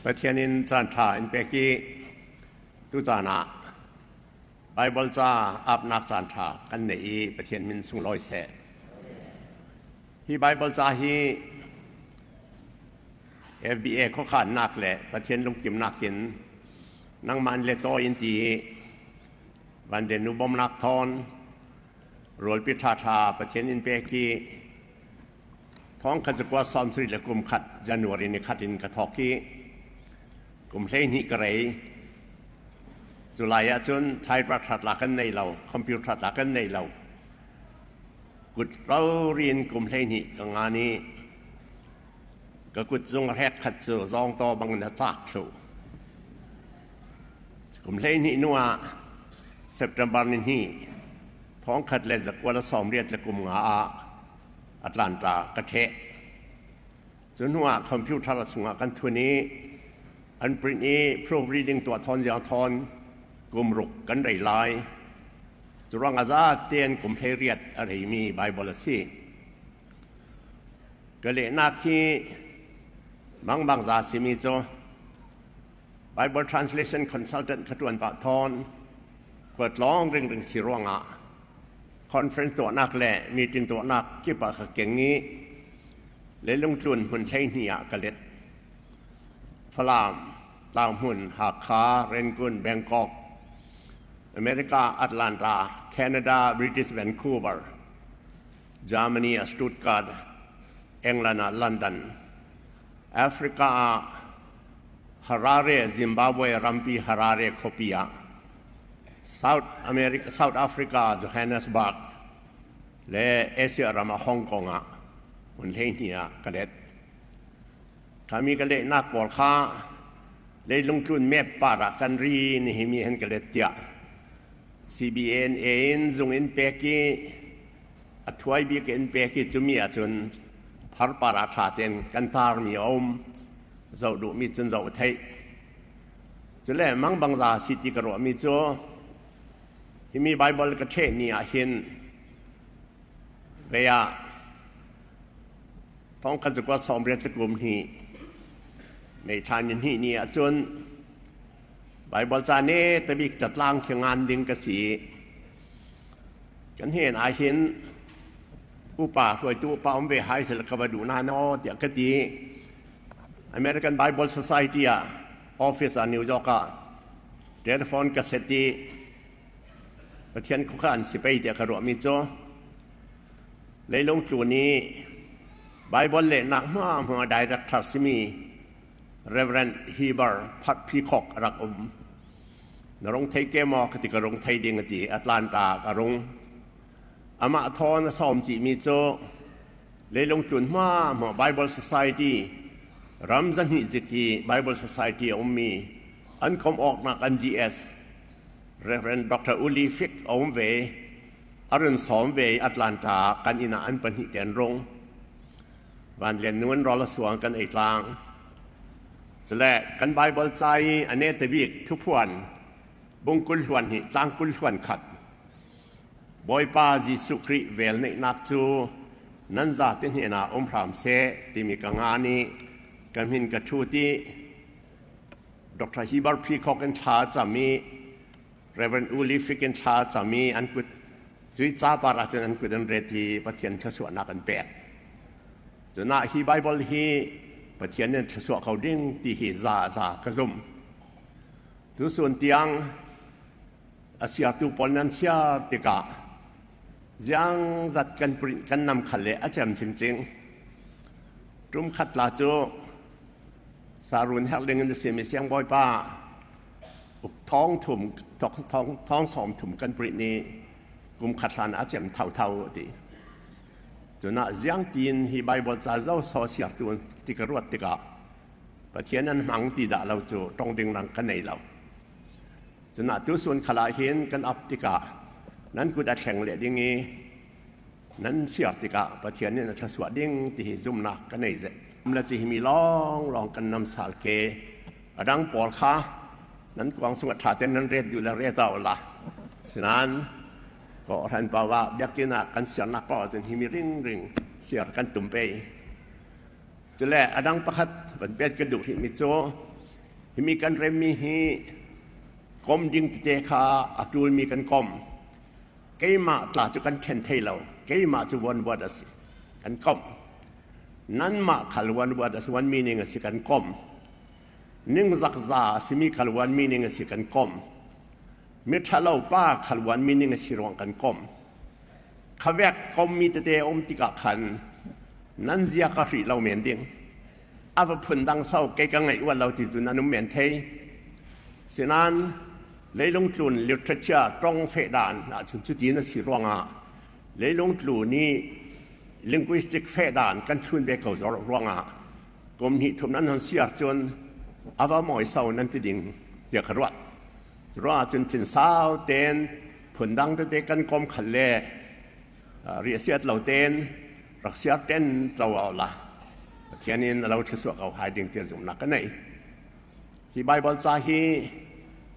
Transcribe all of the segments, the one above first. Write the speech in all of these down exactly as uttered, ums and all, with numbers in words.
Pathian in caan ṭha in pek i, tu caan ah Bible ca apnak caan ṭha kan nei i, Pathian min sunglawi seh. Hi Bible ca hi F B A khuakhannak le Pathian lungkimnak in nangmah in let aw in ti i, Van Den Nu bomnak thawn rualpi ṭhaṭha Pathian in pek i, thawngkhat zakua sawmsarih le kum khat January ni khat in ka thawk i, kum hleihnih ka rei. Cu lai ahcun typewriter tla kan nei lo, computer tla kan nei lo. Kut rori in kum hleihnih ka ngan i, ka kut zung hrek khat cu zawngtaw bang in a cak thluh. Kum hleihnih hnu ah September ni hnih, thawngkhat le zakua le sawmriat le kum nga ah Atlanta ka ṭheh. Cu hnuah computer sungah kan thun i, an print i, proofreading tuah thawn ziang thawn kum ruk kan rei lai. Cu ruangah zaten kum hleiriat a reimi Bible a si. Ka lehnak hi mangbangza a simi cu Bible Translation Consultant ka ṭuan pah thawn khuatlawng ringring si ruangah conference tuahnak le meeting tuahnak kip ah ka keng i, leilung tlun hmun hleihnih ah ka let. Falam, Tlanghmun, Hakha, Rangoon, Bangkok, America, Atlanta, Canada, British Vancouver, Germany, Stuttgart, England, London, Africa, Harare, Zimbabwe rampi Harare khuapi ah, South America, South Africa, Johannesburg, le Asia ram ah Hong Kong ah hmun hleihnih ah ka let. Khami ka lehnak pawl kha leilung tlun map par ah kan ri ni himi hen ka let tiah C B N A in zung in pek i, a thuai bik in pek i, cumi ahcun phar par ah ṭha tein kan tarmi a um, zoh duhmi cun zoh theih. Cule mangbangza a si ti ka ruahmi cu himi Bible ka ṭheh ni ah hin vei ah thawngkhat zakua sawmriat le kum hnih, May thla ni hnih ni ahcun Bible ca netabik catlang khi ngan ding ka si. Kan hnen ah hin upa, hruaitu upa um ve hai seh la, ka va duh nain aw tiah ka ti. American Bible Society ah office ah New York ah telephone ka set i, Pathian khuakhan si pei tiah ka ruahmi cu leilung tlun i Bible lehnak hmuahhmuah director simi Reverend Heber Peacock a rak um. Na rung thei ke maw? Ka ti. Ka rung thei ding, a ti. Atlanta ka rung. Amah thawn a sawm cihmi cu leilung tlun hmuahhmuah Bible Society, ram zahnih zik hi Bible Society a ummi an kom awknak an G S, Reverend Doctor Uli Fick a um ve, a run sawm ve i Atlanta kan inn ah an pahnih te an rung. Vanlian nu an rawl a suang kan ei tlang. Cule kan Bible ca i a netabik Thuphuan bung kul hluan hnih cang kul hluan khat, Bawipa Jesuh Khrih velneihnak cu nan zate hnenah um hram seh timi ka ngan i, ka hmin ka ṭhut i, Doctor Heber Peacock in thla a cam i, Reverend Uli Fick in thla a cam i, an kut, cui ca par ahcun an kut an ret i Pathian thluasuahnak an pek. Cun ah hi Bible hi Pathian in thluasuah ko ding ti hi za za ka zumh. Tusun tiang a siartu pawl nan siar tikah ziangzat kan print, kan nam khalle a cem cingcing. Ṭum khat tla cu Sarun Herling in a simi siangbawipa uk thawng thum, thawng, thawng, thawng sawm thum kan print i kum khat hlan a cem thotho a ti. Cun ah ziangtin hi Bible ca zo saw siartu ti ka ruat tikah Pathian an hmang ti dah lo cu ṭong ding rang ka nei lo. Cun ah tusun khalah hin kan ap tikah nan kut a thleng leh ding i nan siar tikah Pathian in a thluasuah ding ti hi zumhnak ka nei zet. Kum le ci himi lawnglawng kan nam sal ke. A dang pawl kha nan kuang sungah ṭha tein nan ret duh le ret aw la. Sinan kawhhran paoh ah, biakinn ah kan siarnak paoh ahcun himi ringring siar kan tum pei. Cule a dang pakhat van pek ka duh hrihmi cu Himi kan remmi hi kom ding tete kha a ṭulmi kan kom. Keimah tla cu kan ṭhen thei lo. Keimah cu vuanvuat a si, kan kom. Nanmah khal vuanvuat a si, one meaning a si, kan kom. Ningzakza a simi khal one meaning a si, kan kom. Mi ṭhalo pa khal one meaning a si ruang kan kom. Khavek kommi tete a um tikah khan nan zia ka hrih lo men ding. A va phundang so kei ka ngaih uat lo ti cu nan um men thei. Sinan leilung tlun literature ṭong feh dan ahcun cuti na si ruangah leilung tlun i linguistic feh dan kan thlun ve ko ruangah kum hnih thum nan hon siar cun a va mawi so nan ti ding tiah ka ruat. Curuangah cun cinsau ten phundang tete kan kom khal le, aa, riahsiat lo ten rak siar ten co awla Pathian in a lo thluasuah ko hai ding tiah zumhnak ka nei. Hi Baibal ca hi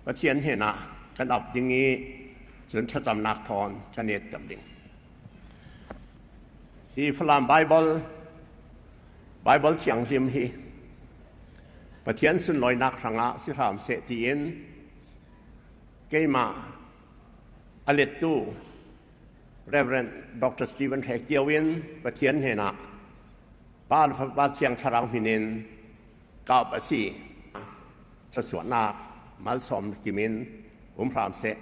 Pathian hnenah kan ap ding i cun thlacamnak thawn kan etter ding. Hi Falam Baibal, Baibal thianghlim hi Pathian sunlawinak hrangah si hram seh tiin keimah a lettu Reverend Doctor Stephen Hre Kio in Pathian hnenah Pa, Fapa, Thiang Thlarau hmin in kap a si. Thluasuahnak malsawm kim in um hram seh.